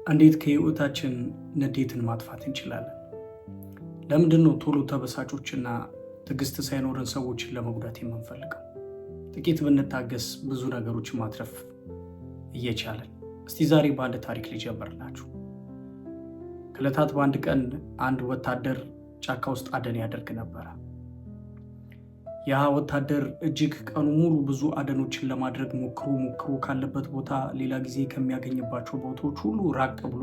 እንዴት ከህይወታችን ንዴትን ማጥፋት እንችላለን? ለምንድን ነው ቶሎ ተበሳጮችና ትዕግስት ሳይኖረን ሰዎችን ለመጉዳት የምንፈልገው? ጥቂት ብንታገስ ብዙ ነገሮችን ማትረፍ እየቻለን። እስቲ ዛሬ በአንድ ታሪክ ልጀምርላችሁ። ከዕለታት በአንድ ቀን አንድ ወታደር ጫካ ውስጥ አደን ያደርግ ነበረ። ያ ወታደር እጅግ ቀኑ ሙሉ ብዙ አደኖችን ለማድረግ ሞክሮ ሞክሮ ካለበት ቦታ ሌላ ጊዜ ከሚያገኝባቸው ቦታዎች ሁሉ ራቅ ብሎ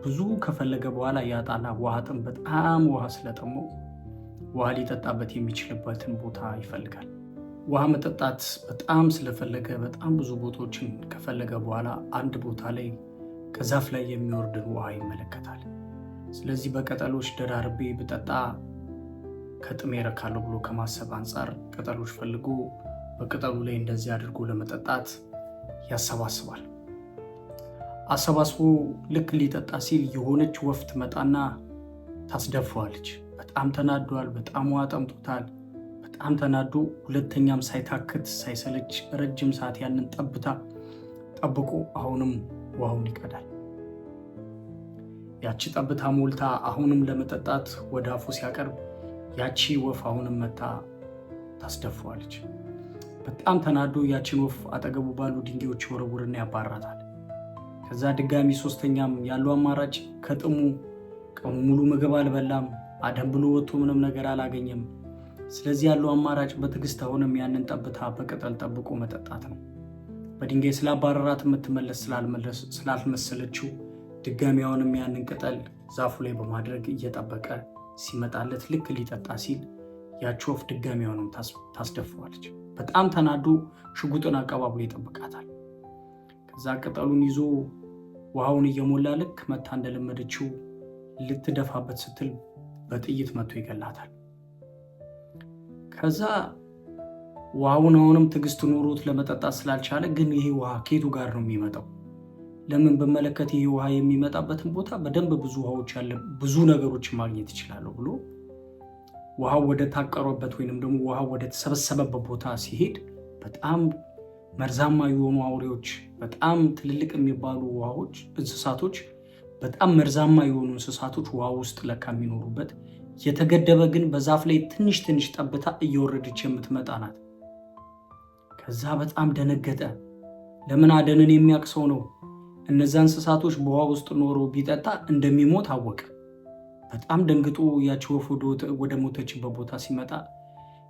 ብዙ ከፈለገ በኋላ ያጣና ውሃ ጥም፣ በጣም ውሃ ስለጠመው ውሃ ሊጠጣበት የሚችልበትን ቦታ ይፈልጋል። ውሃ መጠጣት በጣም ስለፈለገ በጣም ብዙ ቦታዎችን ከፈለገ በኋላ አንድ ቦታ ላይ ከዛፍ ላይ የሚወርድን ውሃ ይመለከታል። ስለዚህ በቅጠሎች ደራርቤ ብጠጣ ከጥሜ እረካለሁ ብሎ ከማሰብ አንጻር ቅጠሎች ፈልጎ በቅጠሉ ላይ እንደዚህ አድርጎ ለመጠጣት ያሰባስባል። አሰባስቦ ልክ ሊጠጣ ሲል የሆነች ወፍ ትመጣና ታስደፋዋለች። በጣም ተናዷል። በጣም ውሃ ጠምቶታል። በጣም ተናዶ ሁለተኛም ሳይታክት ሳይሰለች ረጅም ሰዓት ያንን ጠብታ ጠብቆ አሁንም ውሃውን ይቀዳል። ያቺ ጠብታ ሞልታ አሁንም ለመጠጣት ወደ አፉ ሲያቀርብ ያቺ ወፍ አሁንም መታ ታስደፋዋለች። በጣም ተናዶ ያቺን ወፍ አጠገቡ ባሉ ድንጋዮች ይወረውርና ያባራታል። ከዛ ድጋሚ ሶስተኛም ያለው አማራጭ ከጥሙ ቀኑ ሙሉ ምግብ አልበላም፣ አደን ብሎ ወጥቶ ምንም ነገር አላገኘም። ስለዚህ ያለው አማራጭ በትዕግስት አሁንም ያንን ጠብታ በቅጠል ጠብቆ መጠጣት ነው። በድንጋይ ስላባረራት የምትመለስ ስላልመሰለችው ድጋሚ አሁንም ያንን ቅጠል ዛፉ ላይ በማድረግ እየጠበቀ ሲመጣለት ልክ ሊጠጣ ሲል ያቺ ወፍ ድጋሚ አሁንም ታስደፋዋለች። በጣም ተናዶ ሽጉጥን አቀባብሎ ይጠብቃታል። ከዛ ቅጠሉን ይዞ ውሃውን እየሞላ ልክ መታ እንደለመደችው ልትደፋበት ስትል በጥይት መቶ ይገላታል። ከዛ ውሃውን አሁንም ትዕግስት ኖሮት ለመጠጣት ስላልቻለ ግን ይሄ ውሃ ከየቱ ጋር ነው የሚመጣው? ለምን ብመለከት ይሄ ውሃ የሚመጣበትን ቦታ በደንብ ብዙ ውሃዎች ያለ ብዙ ነገሮችን ማግኘት ይችላለሁ ብሎ ውሃው ወደ ታቀረበት ወይንም ደግሞ ውሃው ወደ ተሰበሰበበት ቦታ ሲሄድ በጣም መርዛማ የሆኑ አውሬዎች፣ በጣም ትልልቅ የሚባሉ ውሃዎች እንስሳቶች፣ በጣም መርዛማ የሆኑ እንስሳቶች ውሃ ውስጥ ለካ የሚኖሩበት የተገደበ ግን በዛፍ ላይ ትንሽ ትንሽ ጠብታ እየወረደች የምትመጣ ናት። ከዛ በጣም ደነገጠ። ለምን አደንን የሚያውቅ ሰው ነው። እነዛ እንስሳቶች በውሃ ውስጥ ኖሮ ቢጠጣ እንደሚሞት አወቀ። በጣም ደንግጦ ያቺ ወፍ ወደ ሞተችበት ቦታ ሲመጣ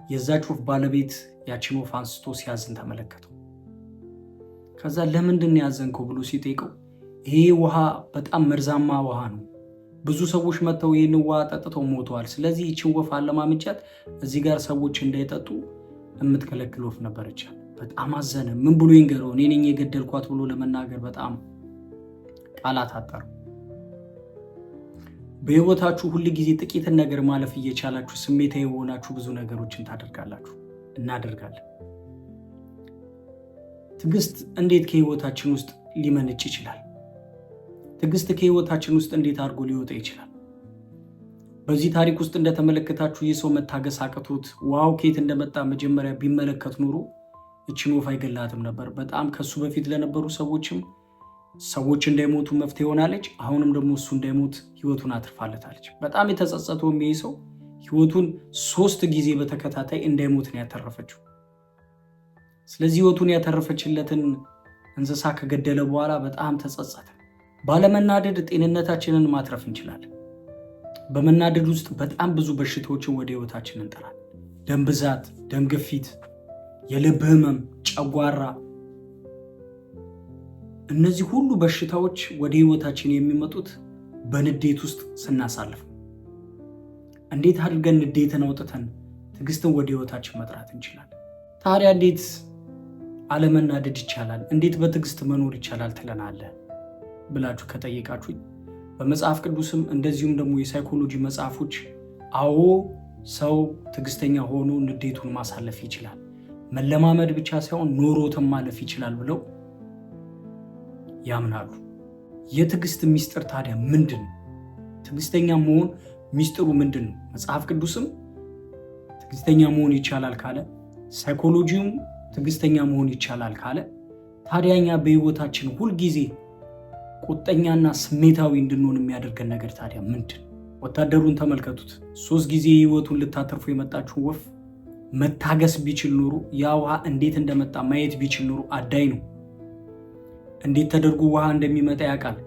የዛች ወፍ ባለቤት ያቺን ወፍ አንስቶ ሲያዝን ተመለከተው። ከዛ ለምንድን ነው ያዘንከው ብሎ ሲጠይቀው ይሄ ውሃ በጣም መርዛማ ውሃ ነው፣ ብዙ ሰዎች መጥተው ይህን ውሃ ጠጥተው ሞተዋል። ስለዚህ ይችን ወፍ አለማምጃት እዚህ ጋር ሰዎች እንዳይጠጡ የምትከለክል ወፍ ነበረች። በጣም አዘነ። ምን ብሎ ይንገረው? እኔ ነኝ የገደልኳት ብሎ ለመናገር በጣም ቃላት አጠሩ። በህይወታችሁ ሁል ጊዜ ጥቂትን ነገር ማለፍ እየቻላችሁ ስሜታዊ የሆናችሁ ብዙ ነገሮችን ታደርጋላችሁ፣ እናደርጋለን። ትዕግስት እንዴት ከህይወታችን ውስጥ ሊመነጭ ይችላል? ትዕግስት ከህይወታችን ውስጥ እንዴት አድርጎ ሊወጣ ይችላል? በዚህ ታሪክ ውስጥ እንደተመለከታችሁ ይህ ሰው መታገስ አቅቶት ውሃው ከየት እንደመጣ መጀመሪያ ቢመለከት ኖሮ እችን ወፍ አይገላትም ነበር። በጣም ከሱ በፊት ለነበሩ ሰዎችም ሰዎች እንዳይሞቱ መፍትሄ ሆናለች። አሁንም ደግሞ እሱ እንዳይሞት ህይወቱን አትርፋለታለች። በጣም የተጸጸተው ይህ ሰው ህይወቱን 3 ጊዜ በተከታታይ እንዳይሞት ነው ያተረፈችው። ስለዚህ ህይወቱን ያተረፈችለትን እንስሳ ከገደለ በኋላ በጣም ተጸጸተ። ባለመናደድ ጤንነታችንን ማትረፍ እንችላለን። በመናደድ ውስጥ በጣም ብዙ በሽታዎችን ወደ ህይወታችን እንጠራለን። ደም ብዛት፣ ደም ግፊት፣ የልብ ህመም፣ ጨጓራ፣ እነዚህ ሁሉ በሽታዎች ወደ ህይወታችን የሚመጡት በንዴት ውስጥ ስናሳልፍ። እንዴት አድርገን ንዴትን አውጥተን ትዕግስትን ወደ ህይወታችን መጥራት እንችላለን? ታዲያ እንዴት አለመናደድ ይቻላል? እንዴት በትዕግስት መኖር ይቻላል ትለናለህ ብላችሁ ከጠየቃችሁኝ በመጽሐፍ ቅዱስም እንደዚሁም ደግሞ የሳይኮሎጂ መጽሐፎች አዎ ሰው ትዕግስተኛ ሆኖ ንዴቱን ማሳለፍ ይችላል፣ መለማመድ ብቻ ሳይሆን ኖሮትም ማለፍ ይችላል ብለው ያምናሉ። የትዕግስት ሚስጥር ታዲያ ምንድን ነው? ትዕግስተኛ መሆን ሚስጥሩ ምንድን ነው? መጽሐፍ ቅዱስም ትዕግስተኛ መሆን ይቻላል ካለ፣ ሳይኮሎጂውም ትዕግስተኛ መሆን ይቻላል ካለ ታዲያ እኛ በህይወታችን ሁልጊዜ ቁጠኛና ስሜታዊ እንድንሆን የሚያደርገን ነገር ታዲያ ምንድን? ወታደሩን ተመልከቱት። 3 ጊዜ ህይወቱን ልታተርፎ የመጣችውን ወፍ መታገስ ቢችል ኖሮ፣ ያ ውሃ እንዴት እንደመጣ ማየት ቢችል ኖሮ፣ አዳኝ ነው፣ እንዴት ተደርጎ ውሃ እንደሚመጣ ያውቃል።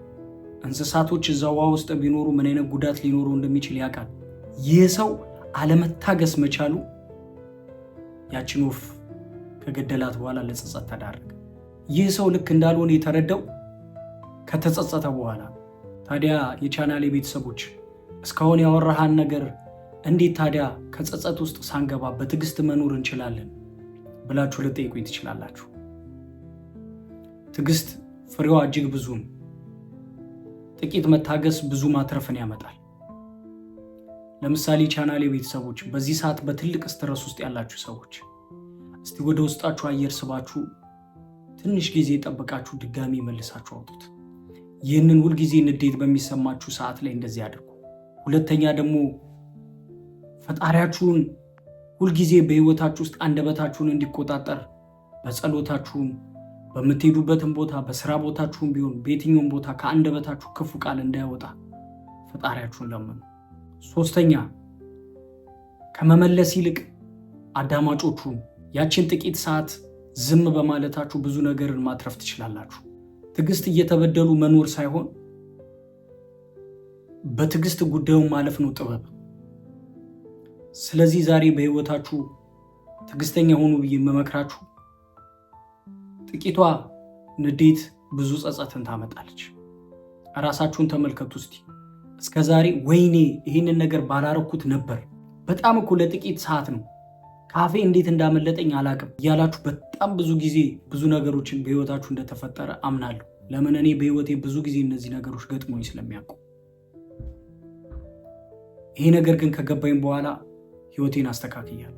እንስሳቶች እዛ ውሃ ውስጥ ቢኖሩ ምን አይነት ጉዳት ሊኖረው እንደሚችል ያውቃል። ይህ ሰው አለመታገስ መቻሉ ያችን ወፍ ከገደላት በኋላ ለጸጸት ተዳረገ። ይህ ሰው ልክ እንዳልሆነ የተረዳው ከተጸጸተ በኋላ። ታዲያ የቻናሌ ቤተሰቦች፣ እስካሁን ያወራሃን ነገር እንዴት ታዲያ ከጸጸት ውስጥ ሳንገባ በትዕግስት መኖር እንችላለን ብላችሁ ልትጠይቁኝ ትችላላችሁ። ትዕግስት ፍሬዋ እጅግ ብዙ ነው። ጥቂት መታገስ ብዙ ማትረፍን ያመጣል። ለምሳሌ ቻናሌ ቤተሰቦች፣ በዚህ ሰዓት በትልቅ stress ውስጥ ያላችሁ ሰዎች፣ እስቲ ወደ ውስጣችሁ አየር ስባችሁ ትንሽ ጊዜ ጠብቃችሁ ድጋሚ መልሳችሁ አውጡት። ይህንን ሁልጊዜ ንዴት በሚሰማችሁ ሰዓት ላይ እንደዚህ አድርጉ። ሁለተኛ ደግሞ ፈጣሪያችሁን ሁልጊዜ በህይወታችሁ ውስጥ አንደበታችሁን እንዲቆጣጠር በጸሎታችሁም፣ በምትሄዱበትም ቦታ፣ በስራ ቦታችሁም ቢሆን፣ በየትኛውም ቦታ ከአንደበታችሁ ክፉ ቃል እንዳይወጣ ፈጣሪያችሁን ለምኑ። ሶስተኛ፣ ከመመለስ ይልቅ አዳማጮቹን ያችን ጥቂት ሰዓት ዝም በማለታችሁ ብዙ ነገርን ማትረፍ ትችላላችሁ። ትዕግስት እየተበደሉ መኖር ሳይሆን በትዕግስት ጉዳዩን ማለፍ ነው ጥበብ። ስለዚህ ዛሬ በህይወታችሁ ትዕግስተኛ ሆኑ ብዬ የምመክራችሁ፣ ጥቂቷ ንዴት ብዙ ጸጸትን ታመጣለች። ራሳችሁን ተመልከቱ እስቲ። እስከ ዛሬ ወይኔ ይህንን ነገር ባላረኩት ነበር፣ በጣም እኮ ለጥቂት ሰዓት ነው፣ ካፌ እንዴት እንዳመለጠኝ አላቅም እያላችሁ በጣም ብዙ ጊዜ ብዙ ነገሮችን በህይወታችሁ እንደተፈጠረ አምናለሁ። ለምን? እኔ በህይወቴ ብዙ ጊዜ እነዚህ ነገሮች ገጥሞኝ ስለሚያውቁ። ይሄ ነገር ግን ከገባኝ በኋላ ህይወቴን አስተካክያለሁ።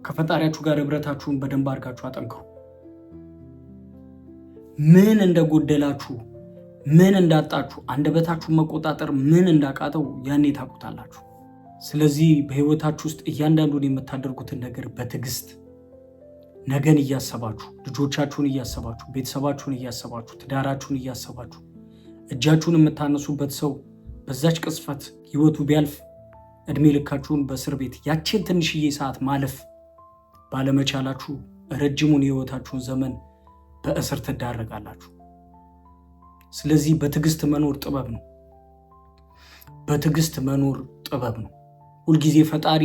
ከፈጣሪያችሁ ጋር ህብረታችሁን በደንብ አድርጋችሁ አጠንክሩ። ምን እንደጎደላችሁ፣ ምን እንዳጣችሁ፣ አንደበታችሁን መቆጣጠር ምን እንዳቃተው ያኔ ታውቁታላችሁ። ስለዚህ በህይወታችሁ ውስጥ እያንዳንዱን የምታደርጉትን ነገር በትዕግስት፣ ነገን እያሰባችሁ፣ ልጆቻችሁን እያሰባችሁ፣ ቤተሰባችሁን እያሰባችሁ፣ ትዳራችሁን እያሰባችሁ፣ እጃችሁን የምታነሱበት ሰው በዛች ቅጽበት ህይወቱ ቢያልፍ እድሜ ልካችሁን በእስር ቤት ያችን ትንሽዬ ሰዓት ማለፍ ባለመቻላችሁ ረጅሙን የህይወታችሁን ዘመን በእስር ትዳረጋላችሁ። ስለዚህ በትዕግስት መኖር ጥበብ ነው። በትዕግስት መኖር ጥበብ ነው። ሁልጊዜ ፈጣሪ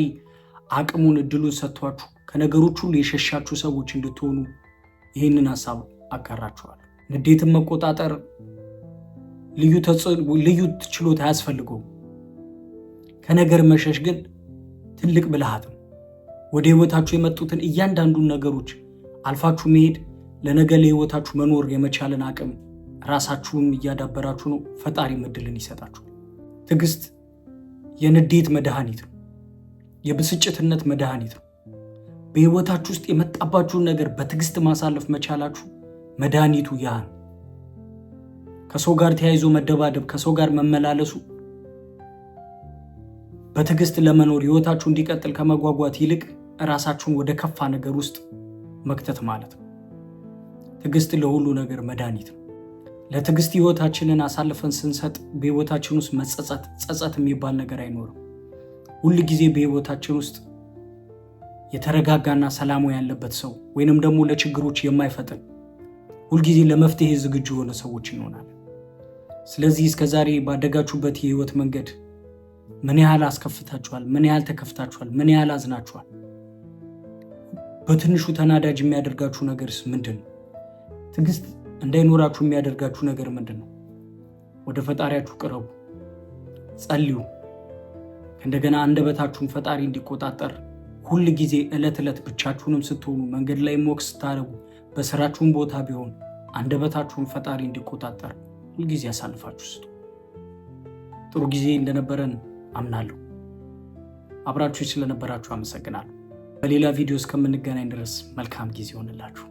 አቅሙን እድሉን ሰጥቷችሁ ከነገሮች ሁሉ የሸሻችሁ ሰዎች እንድትሆኑ ይህንን ሀሳብ አጋራችኋለሁ። ንዴትን መቆጣጠር ልዩ ችሎታ አያስፈልገውም። ከነገር መሸሽ ግን ትልቅ ብልሃት ነው። ወደ ህይወታችሁ የመጡትን እያንዳንዱን ነገሮች አልፋችሁ መሄድ ለነገ ለህይወታችሁ መኖር የመቻልን አቅም ራሳችሁም እያዳበራችሁ ነው። ፈጣሪም እድልን ይሰጣችሁ። ትዕግስት የንዴት መድኃኒት ነው። የብስጭትነት መድኃኒት ነው። በህይወታችሁ ውስጥ የመጣባችሁን ነገር በትዕግስት ማሳለፍ መቻላችሁ መድኃኒቱ ያ ነው። ከሰው ጋር ተያይዞ መደባደብ፣ ከሰው ጋር መመላለሱ በትዕግስት ለመኖር ህይወታችሁ እንዲቀጥል ከመጓጓት ይልቅ ራሳችሁን ወደ ከፋ ነገር ውስጥ መክተት ማለት ነው። ትዕግስት ለሁሉ ነገር መድኃኒት ነው። ለትዕግስት ህይወታችንን አሳልፈን ስንሰጥ በህይወታችን ውስጥ መጸጸት፣ ጸጸት የሚባል ነገር አይኖርም። ሁል ጊዜ በህይወታችን ውስጥ የተረጋጋና ሰላሙ ያለበት ሰው ወይንም ደግሞ ለችግሮች የማይፈጥን፣ ሁልጊዜ ለመፍትሄ ዝግጁ የሆነ ሰዎች እንሆናለን። ስለዚህ እስከዛሬ ባደጋችሁበት የህይወት መንገድ ምን ያህል አስከፍታችኋል? ምን ያህል ተከፍታችኋል? ምን ያህል አዝናችኋል? በትንሹ ተናዳጅ የሚያደርጋችሁ ነገርስ ምንድን ነው? ትዕግስት እንዳይኖራችሁ የሚያደርጋችሁ ነገር ምንድን ነው? ወደ ፈጣሪያችሁ ቅረቡ፣ ጸልዩ። እንደገና አንደበታችሁን ፈጣሪ እንዲቆጣጠር ሁል ጊዜ ዕለት ዕለት ብቻችሁንም ስትሆኑ፣ መንገድ ላይ walk ስታደርጉ፣ በስራችሁም ቦታ ቢሆን አንደበታችሁን ፈጣሪ እንዲቆጣጠር ሁልጊዜ አሳልፋችሁ ስጡ። ጥሩ ጊዜ እንደነበረን አምናለሁ። አብራችሁ ስለነበራችሁ አመሰግናለሁ። በሌላ ቪዲዮ እስከምንገናኝ ድረስ መልካም ጊዜ ይሆንላችሁ።